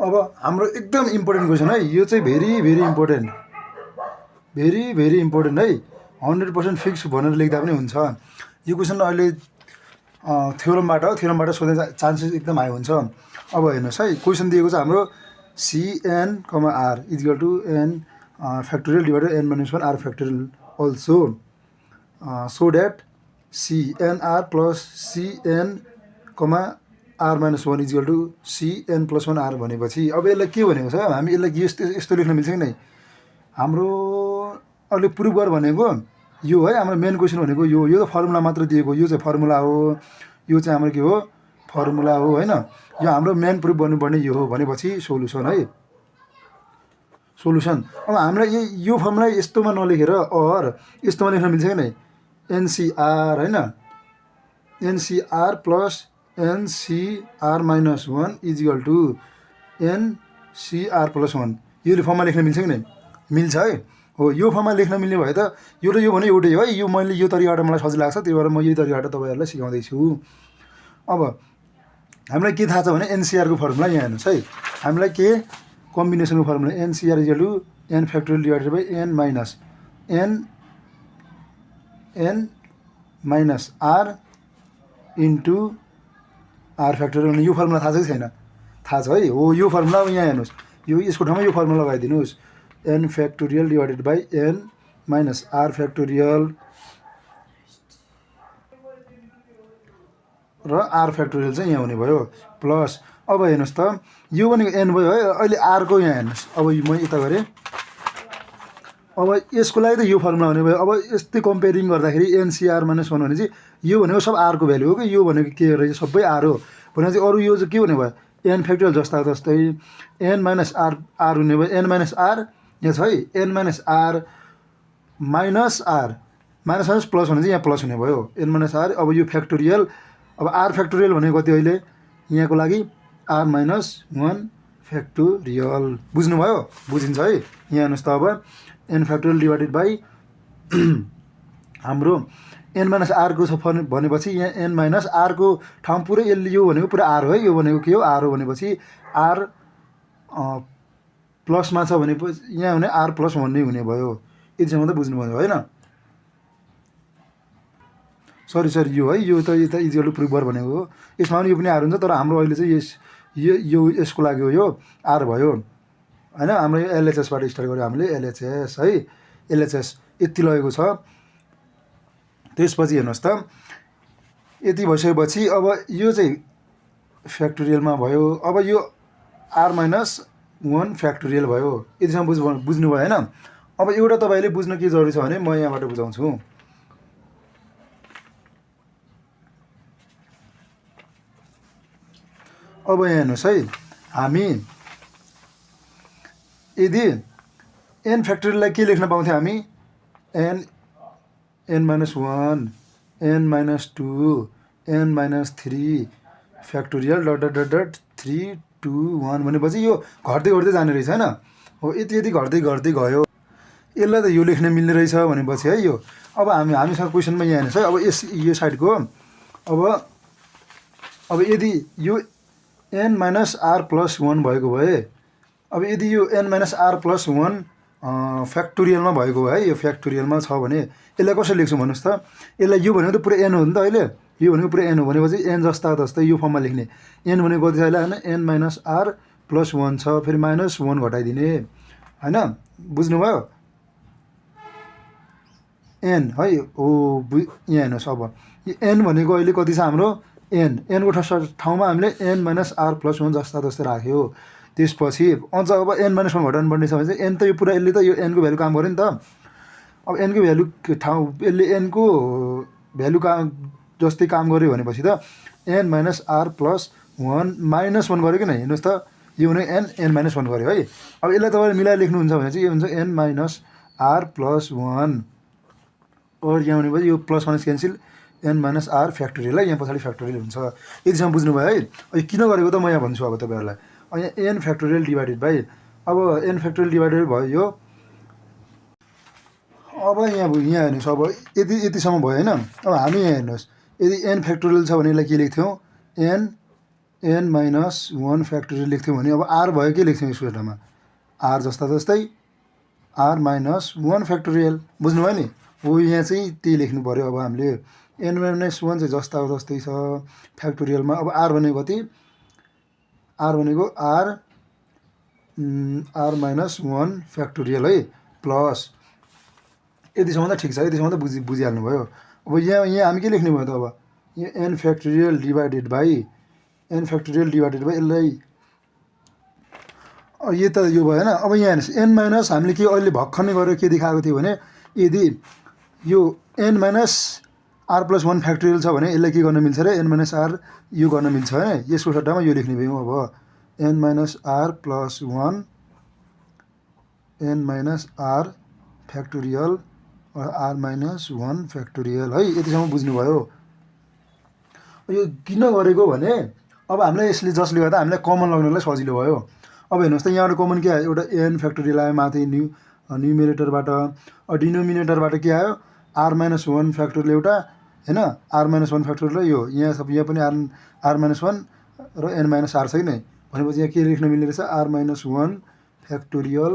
अब हाम्रो एकदम इम्पोर्टेन्ट क्वेसन है यो चाहिँ भेरी भेरी इम्पोर्टेन्ट है 100% फिक्स भनेर लेख्दा पनि हुन्छ यो क्वेसन अहिले थ्योरमबाट सोध्ने चान्सेस एकदम हाई हुन्छ अब हेर्नुहोस् है क्वेसन दिएको छ हाम्रो CN, R equal to n factorial divided n - 1 r factorial also so that CNR plus CN, r - 1 equal to CN + 1 r भनेपछि अब यसलाई के भनेको छ हामी यसलाई यस्तो लेख्न मिल्छ कि नै हाम्रो अहिले प्रुभ गर भनेको यो है हाम्रो मेन क्वेसन भनेको यो त फर्मुला मात्र दिएको यो चाहिँ फर्मुला हो यो चाहिँ हाम्रो के हो फर्मुला हो हैन यो हाम्रो मेन प्रुफ गर्नुपर्ने यो हो भनेपछि सोलुसन है सोलुसन अब हामीलाई यो फर्मुला यस्तोमा नलेखेर अर यस्तोमा लेख्न मिल्छ कि नै NCR हैन NCR plus NCR - 1 equal to NCR + 1 यो फर्ममा लेख्न मिल्छ कि नै मिल्छ है हो यो फर्ममा लेख्न मिल्ने भए त यो र यो भने एउटै हो है यो मैले यो तरिकाबाट मलाई सजिलो लाग्छ त्यही भएर म यो तरिकाबाट तपाईहरुलाई सिकाउँदैछु अब हामीलाई के थाहा छ भने NCR को फर्मुला यहाँ हेर्नुस् है हामीलाई के कम्बिनेसनको formula NCR = n factorial divided by n minus r into r factorial यो फर्मुला थाहा छ कि छैन थाहा छ है हो यो फर्मुला यहाँ हेर्नुस् यो यसको ठाउँमा यो फर्मुला लगाइदिनुस् n factorial divided by n minus r factorial र r फ्याक्टोरियल चाहिँ यहाँ हुने भयो प्लस अब हेर्नुस् त यो भनेको n भयो है अहिले r को यहाँ हेर्नुस् अब म यता गरे अब यसको लागि त यो फर्मुला हुने भयो अब यस्तै कम्पेयरिङ गर्दाखेरि NCR - 1 भनेपछि यो भनेको सब r को भ्यालु हो कि यो भनेको के रहेछ सबै r हो भनेपछि अरु यो चाहिँ के हुने भयो n फ्याक्टोरियल जस्ता जस्तै n - r हुने भयो n - r यहाँ छ है n - r minus r minus plus भने चाहिँ यहाँ प्लस हुने भयो n - r अब यो फ्याक्टोरियल अब r फ्याक्टोरियल भनेको कति अहिले यहाँको लागि r - 1 फ्याक्टोरियल बुझ्नुभयो बुझिन्छ है यहाँ हेर्नुस् त अब n फ्याक्टोरियल डिभाइडेड बाइ हाम्रो n - r को छ भनेपछि यहाँ n - r को ठाउँ पुरै यो भनेको पुरा r हो है यो भनेको के हो r हो भनेपछि r प्लसमा छ भनेपछि यहाँ हुने r + 1 नै हुने भयो यतिसम्म त बुझ्नुभयो हैन सरी यो है यो त इक्वल टु प्रुफ गर भनेको हो यसमा पनि यो पनि r हुन्छ तर हाम्रो अहिले चाहिँ यो यसको लागि हो यो r भयो हैन हाम्रो LHS बाट स्टार्ट गर्यो हामीले LHS है LHS यति लगेको छ त्यसपछि हेर्नुस् त यति भइसकेपछि अब यो चाहिँ फ्याक्टोरियलमा भयो अब यो r - 1 फ्याक्टोरियल भयो यतिसम्म बुझ्नुभयो हैन अब एउटा तपाईले बुझ्न के जरुरी छ भने म यहाँबाट बुझाउँछु अब यहाँ हेर्नुस् है हामी यदि n फ्याक्टोरियललाई के लेख्न पाउँथ्यौ हामी n - 1 n - 2 n - 3 फ्याक्टोरियल ... 3 2 1 भनेपछि यो घट्दै जाने रहेछ हैन हो यति घट्दै गयो यसलाई त यो लेख्न मिल्ने रहेछ भनेपछि है यो अब हामीसँग क्वेशनमा यहाँ हेर्नुस् है अब यो साइडको अब यदि यो n - r + 1 भएको भए अब यदि यो n - r + 1 फ्याक्टोरियलमा भएको है यो फ्याक्टोरियलमा छ भने यसलाई कसरी लेख्छौँ भन्नुस् त यसलाई यो भनेको त पुरै n हो नि त अहिले यो भनेको पुरै n हो भनेपछि n जस्ता जस्तै यो फर्ममा लेख्ने n भनेको कति छ अहिले हैन n - r + 1 छ फेरि -1 घटाइदिने हैन बुझ्नुभयो n है हो यहाँ हेर्नुस् अब यो n भनेको अहिले कति छ हाम्रो n को ठाउँमा हामीले n - r + 1 जस्तै राख्यो त्यसपछि अझ अब n - 1 घटाउनु पर्ने छ भने चाहिँ n त यो पुरा यसले त यो n को भ्यालु काम गर्यो नि त अब n को भ्यालु ठाउँ यसले n को भ्यालु जस्तै काम गर्यो भनेपछि त n - r + 1 -1 गर्यो कि नै हेर्नुस् त यो भने n 1 गर्यो है अब यसलाई तपाईले मिलाएर लेख्नुहुन्छ भने चाहिँ यो हुन्छ n - r + 1 और यहाँ हुने भयो यो plus minus cancel n - r factorial है यहाँ पछाडि फ्याक्टोरियल हुन्छ यतिसम्म बुझ्नुभयो है यो किन गरेको त म यहाँ भन्छु अब तपाईहरुलाई यहाँ n फ्याक्टोरियल डिभाइडेड बाइ अब n फ्याक्टोरियल डिभाइडेड भयो यो अब यहाँ हेर्नुस् अब यतिसम्म भयो हैन अब हामी यहाँ हेर्नुस् यदि n फ्याक्टोरियल छ भने यसलाई के लेख्थ्यौं n n माइनस 1 फ्याक्टोरियल लेख्थ्यौँ भने अब r भयो के लेख्थ्यौँ यसको ठाउँमा r जस्ता जस्तै r माइनस 1 फ्याक्टोरियल बुझ्नुभयो नि हो यहाँ चाहिँ त्यही लेख्नु पऱ्यो अब हामीले n माइनस 1 चाहिँ जस्ता जस्तै छ फ्याक्टोरियलमा अब r भनेको कति r भनेको r माइनस 1 फ्याक्टोरियल है प्लस यतिसम्म त ठिक छ यतिसम्म त बुझिहाल्नु भयो अब यहाँ हामी के लेख्ने भयो त अब यहाँ n फ्याक्टोरियल डिभाइडेड बाई यसलाई यो त यो भएन अब यहाँ हेर्नुहोस् n माइनस हामीले के अहिले भर्खर नै गरेर के देखाएको थियो भने यदि यो n minus r plus 1 factorial छ भने यसलाई के गर्न मिल्छ र n माइनस r यो गर्न मिल्छ होइन यसको सट्टामा यो लेख्ने भयौँ अब n minus r plus 1 n minus r factorial r minus 1 factorial है यतिसम्म बुझ्नुभयो यो किन गरेको भने अब हामीलाई यसले जसले गर्दा हामीलाई कमन लाग्नलाई सजिलो भयो अब हेर्नुहोस् त यहाँबाट कमन के आयो एउटा n फ्याक्टोरियल आयो माथि न्युमेरेटरबाट डिनोमिनेटरबाट के आयो r माइनस 1 फ्याक्टोरियल एउटा होइन r माइनस 1 फ्याक्टोरियल यो यहाँ पनि r माइनस 1 र n माइनस r छ कि नै भनेपछि यहाँ के लेख्न मिल्ने रहेछ r minus 1 factorial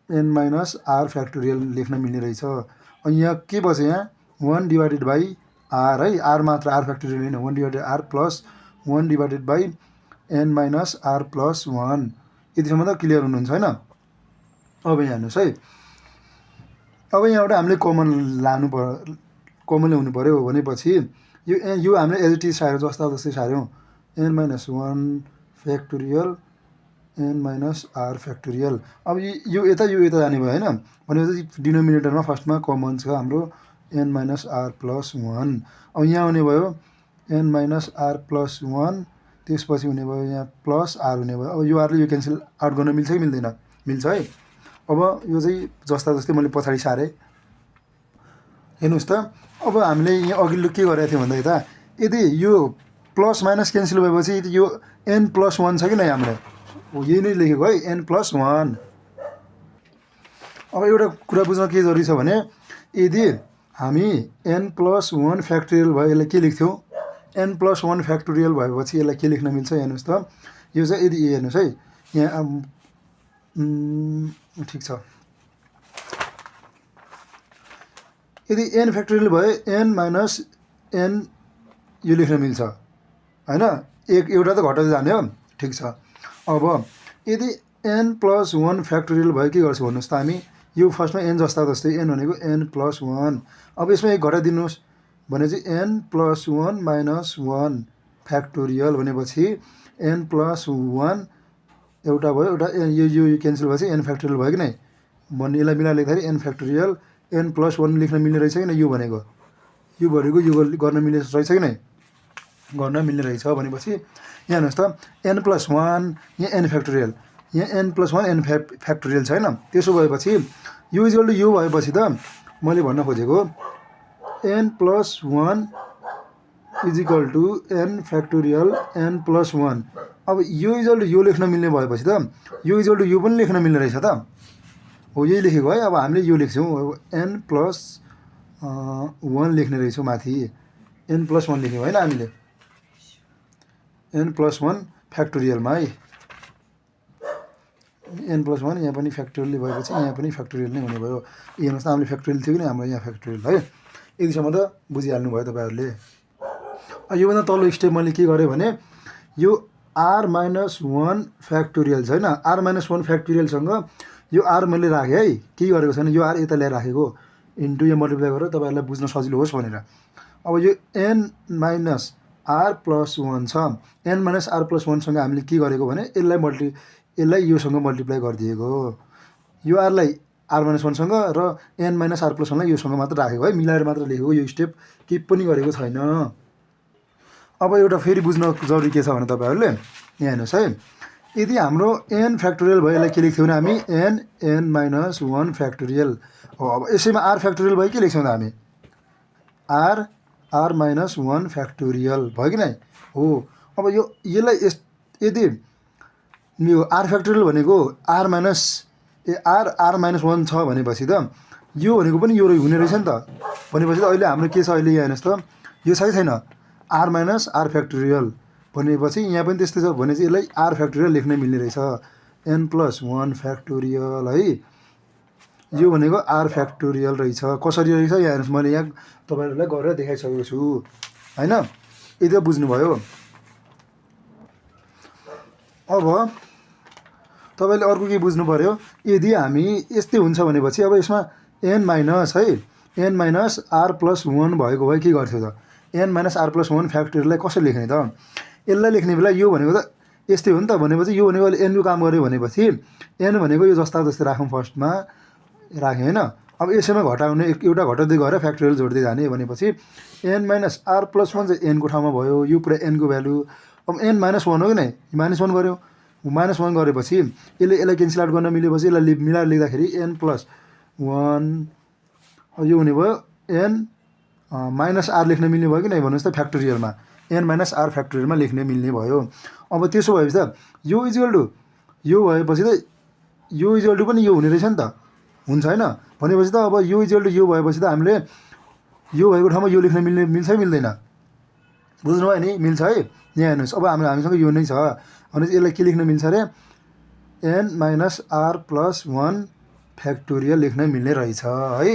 n minus r factorial लेख्न मिल्ने रहेछ अनि यहाँ के बस्यो यहाँ 1 डिभाइडेड बाई r है r मात्र r फ्याक्टोरियल होइन 1 divided r plus 1 divided by n minus r plus 1 यतिसम्म त क्लियर हुनुहुन्छ होइन अब यहाँ हेर्नुहोस् है अब यहाँबाट हामीले कमन ल्याउनु पऱ्यो भनेपछि यो हामीले एज इट इज सार्यौँ जस्ता जस्तै सार्यौँ n minus 1 factorial n minus r factorial अब यो यता जाने भयो होइन भनेपछि डिनोमिनेटरमा फर्स्टमा कमन छ हाम्रो n माइनस r प्लस 1 अब यहाँ हुने भयो n माइनस r प्लस 1 त्यसपछि हुने भयो यहाँ प्लस r हुने भयो अब यो rले यो क्यान्सल आउट गर्न मिल्छ कि मिल्दैन मिल्छ है अब यो चाहिँ जस्ता जस्तै मैले पछाडि सारेँ हेर्नुहोस् त अब हामीले यहाँ अघिल्लो के गरेको थियौँ भन्दा यता यदि यो प्लस माइनस क्यान्सल भएपछि यो n प्लस 1 छ कि नै हाम्रो हो यही नै लेखेको है n प्लस 1 अब एउटा कुरा बुझ्न के जरुरी छ भने यदि हामी n प्लस 1 फ्याक्टोरियल भयो यसलाई के लेख्थ्यौँ n प्लस 1 फ्याक्टोरियल भएपछि यसलाई के लेख्न मिल्छ हेर्नुहोस् त यो चाहिँ यदि हेर्नुहोस् है यहाँ ठिक छ यदि n फ्याक्टोरियल भयो n माइनस n यो लेख्न मिल्छ होइन एउटा त घटेर जाने हो ठिक छ अब यदि n प्लस 1 फ्याक्टोरियल भयो के गर्छौँ भन्नुहोस् त हामी यो फर्स्टमा n जस्ता जस्तै n भनेको n प्लस 1 अब यसमा एक घटाइदिनुहोस् भने चाहिँ n प्लस 1 माइनस 1 फ्याक्टोरियल भनेपछि n प्लस 1 एउटा भयो एउटा यो क्यान्सल भएपछि n फ्याक्टोरियल भयो कि नै भन्ने यसलाई मिलाएर लेख्दाखेरि n फ्याक्टोरियल n प्लस 1 लेख्न मिल्ने रहेछ कि नै यो भनेको यो गर्न मिल्ने रहेछ कि नै गर्न मिल्ने रहेछ भनेपछि यहाँ हेर्नुहोस् त n प्लस 1 यहाँ n फ्याक्टोरियल यहाँ n प्लस 1 n फ्याक्टोरियल छैन त्यसो भएपछि यो इक्वल टु यो भएपछि त मैले भन्न खोजेको n plus 1 is equal to n factorial n plus 1 अब यो इक्वल टु यो लेख्न मिल्ने भएपछि त यो इक्वल टु यो पनि लेख्न मिल्ने रहेछ त हो यही लेखेको है अब हामीले यो लेख्छौँ अब n प्लस 1 लेख्ने रहेछौँ माथि n प्लस 1 लेख्यौँ होइन हामीले n प्लस 1 फ्याक्टोरियलमा है n प्लस 1 यहाँ पनि फ्याक्टोरियल भएपछि यहाँ पनि फ्याक्टोरियल नै हुने भयो हेर्नुहोस् त हामीले फ्याक्टोरियल थियो कि हाम्रो यहाँ फ्याक्टोरियल है यतिसम्म त बुझिहाल्नु भयो तपाईँहरूले योभन्दा तल्लो स्टेप मैले के गरेँ भने यो r माइनस 1 फ्याक्टोरियल छ होइन r माइनस 1 फ्याक्टोरियलसँग यो r मैले राखेँ है केही गरेको छैन यो r यता ल्याएर राखेको इन्टु यो मल्टिप्लाई गरेर तपाईँहरूलाई बुझ्न सजिलो होस् भनेर अब यो n माइनस r प्लस 1 छ n माइनस r प्लस 1 सँग हामीले के गरेको भने यसलाई योसँग मल्टिप्लाई गरिदिएको यो rलाई r माइनस 1 सँग र n माइनस r प्लस 1 लाई योसँग मात्र राखेको है मिलाएर मात्र लेखेको यो स्टेप केही पनि गरेको छैन अब एउटा फेरि बुझ्न जरुरी के छ भने तपाईँहरूले यहाँ हेर्नुहोस् है यदि हाम्रो n फ्याक्टोरियल भयो यसलाई के लेख्थ्यौँ भने हामी n माइनस 1 फ्याक्टोरियल हो अब यसैमा r फ्याक्टोरियल भयो के लेख्छौँ त हामी r माइनस 1 फ्याक्टोरियल भयो कि नै हो अब यसलाई यदि यो r फ्याक्टोरियल भनेको r माइनस माइनस 1 छ भनेपछि त यो भनेको पनि यो हुने रहेछ नि त भनेपछि त अहिले हाम्रो के छ अहिले यहाँ हेर्नुहोस् त यो छ कि छैन r माइनस r फ्याक्टोरियल भनेपछि यहाँ पनि त्यस्तै छ भने चाहिँ यसलाई आर फ्याक्टोरियल लेख्न मिल्ने रहेछ n + 1 फ्याक्टोरियल है यो भनेको आर फ्याक्टोरियल रहेछ कसरी रहेछ यहाँ हेर्नुहोस् मैले यहाँ तपाईँहरूलाई गरेर देखाइसकेको छु हैन यति बुझ्नुभयो अब तपाईँले अर्को के बुझ्नु पर्यो यदि हामी यस्तै हुन्छ भनेपछि अब यसमा n माइनस है n माइनस आर प्लस 1 भएको भए के गर्थ्यो त n माइनस आर प्लस 1 फ्याक्टोरियललाई कसरी लेख्ने त यसलाई लेख्ने बेला यो भनेको त यस्तै हो नि त भनेपछि यो भनेको n को काम गर्यो भनेपछि n भनेको यो जस्ता जस्तै राखौँ फर्स्टमा राखेँ होइन अब यसैमा घटाउने एउटा घटाउँदै गएर फ्याक्टोरियल जोड्दै जाने भनेपछि n माइनस आर प्लस 1 चाहिँ n को ठाउँमा भयो यो पुरा n को भ्यालु अब n माइनस 1 हो कि नै -1 गऱ्यो -1 गरेपछि यसलाई क्यान्सल आउट गर्न मिलेपछि यसलाई मिलाएर लेख्दाखेरि n + 1 यो हुने भयो n माइनस आर लेख्न मिल्ने भयो कि नै भन्नुहोस् त फ्याक्टोरियलमा n माइनस आर फ्याक्टोरियलमा लेख्ने मिल्ने भयो अब त्यसो भएपछि त यो इक्वल टु यो भएपछि त यो इक्वल टु पनि यो हुने रहेछ नि त हुन्छ हैन भनेपछि त अब यो इक्वल टु यो भएपछि त हामीले यो भएको ठाउँमा यो लेख्न मिल्छ मिल्दैन बुझ्नुभयो नि मिल्छ है यहाँ हेर्नुहोस् अब हामीसँग यो नै छ भनेपछि यसलाई के लेख्न मिल्छ अरे n minus R plus 1 factorial लेख्न मिल्ने रहेछ है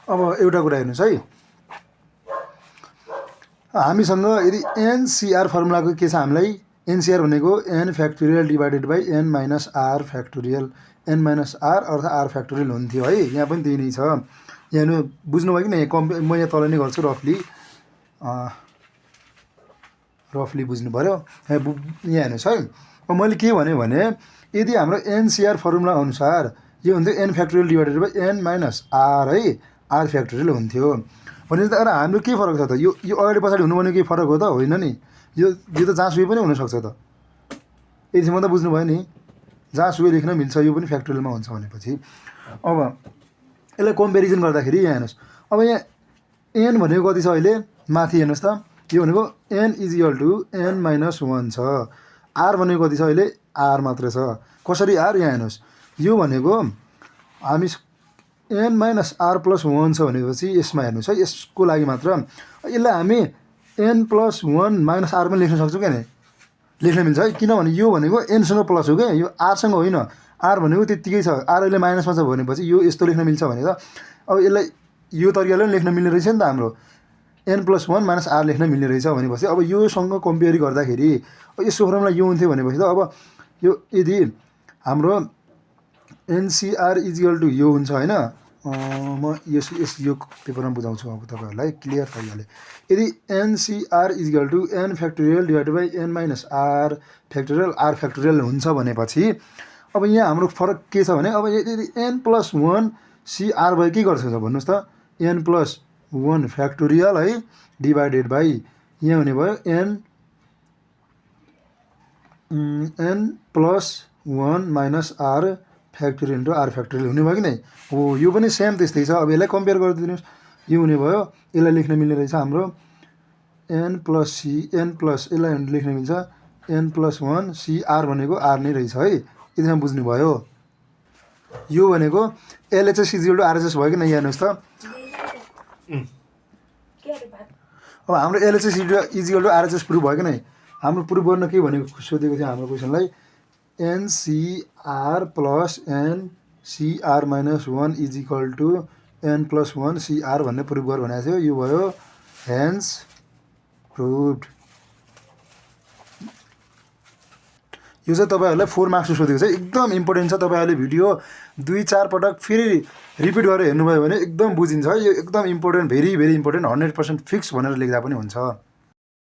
अब एउटा कुरा हेर्नुहोस् है हामीसँग यदि एनसीआर फर्मुलाको के छ हामीलाई एनसीआर भनेको n factorial divided by n minus R factorial n minus R अर्थात् आर फ्याक्टोरियल हुन्थ्यो है यहाँ पनि त्यही नै छ यहाँ बुझ्नुभयो कि नै म यहाँ तल नै गर्छु रफली बुझ्नु पर्यो यहाँ हेर्नुहोस् है अब मैले के भने यदि हाम्रो एनसीआर फर्मुला अनुसार यो हुन्थ्यो n factorial divided by n minus R है आर फ्याक्टोरियल हुन्थ्यो भनेपछि त हाम्रो के फरक छ त यो अगाडि पछाडि हुनु भनेको के फरक हो त होइन नि यो त जहाँसुकै पनि हुनसक्छ त यतिसम्म त बुझ्नुभयो नि जहाँसुकै लेख्न मिल्छ यो पनि फ्याक्टोरियलमा हुन्छ भनेपछि अब यसलाई कम्पेरिजन गर्दाखेरि यहाँ हेर्नुहोस् अब यहाँ n भनेको कति छ अहिले माथि हेर्नुहोस् त यो भनेको n = n माइनस 1 छ r भनेको कति छ अहिले r मात्र छ कसरी r यहाँ हेर्नुहोस् यो भनेको हामी n माइनस आर प्लस 1 छ भनेपछि यसमा हेर्नुहोस् है यसको लागि मात्र यसलाई हामी n प्लस 1 माइनस आर पनि लेख्न सक्छौँ क्या नि लेख्न मिल्छ है किनभने यो भनेको nसँग प्लस हो क्या यो आरसँग होइन आर भनेको त्यत्तिकै छ आर अहिले माइनसमा छ भनेपछि यो यस्तो लेख्न मिल्छ भने त अब यसलाई यो तरिकाले पनि लेख्न मिल्ने रहेछ नि त हाम्रो n + 1 माइनस आर लेख्न मिल्ने रहेछ भनेपछि अब योसँग कम्पेयर गर्दाखेरि यसको फर्मुला यो हुन्थ्यो भनेपछि त अब यो यदि हाम्रो एनसीआर = यो हुन्छ होइन म यो पेपरमा बुझाउँछु अब तपाईँहरूलाई क्लियर तरिकाले यदि NCR = n factorial divided by n minus R factorial R factorial हुन्छ भनेपछि अब यहाँ हाम्रो फरक के छ भने अब यदि n + 1 cr भयो के गर्छ भन्नुहोस् त n + 1 फ्याक्टोरियल है डिभाइडेड बाई यहाँ हुने भयो n + 1 minus R factorial into R factorial हुने भयो कि नै हो यो पनि सेम त्यस्तै छ अब यसलाई कम्पेयर गरिदिनुहोस् यो हुने भयो यसलाई लेख्न मिल्ने रहेछ हाम्रो n + यसलाई लेख्न मिल्छ n + 1 cr भनेको r नै रहेछ है यतिसम्म बुझ्नुभयो यो भनेको LHS = RHS भयो कि नै हेर्नुहोस् त अब हाम्रो LHS = RHS प्रुफ भयो कि नै हाम्रो प्रुफ गर्न के भनेको सोधेको थियो हाम्रो क्वेसनलाई NCR + NCR - 1 = n + 1 CR भन्ने प्रुफ गर भनेको थियो यो भयो हेन्स प्रुभड यो चाहिँ तपाईँहरूलाई 4 मार्क्सको सोधेको छ एकदम इम्पोर्टेन्ट छ तपाईँहरूले भिडियो 2-4 पटक फेरि रिपिट गरेर हेर्नुभयो भने एकदम बुझिन्छ यो एकदम important very very important 100% fix भनेर लेख्दा पनि हुन्छ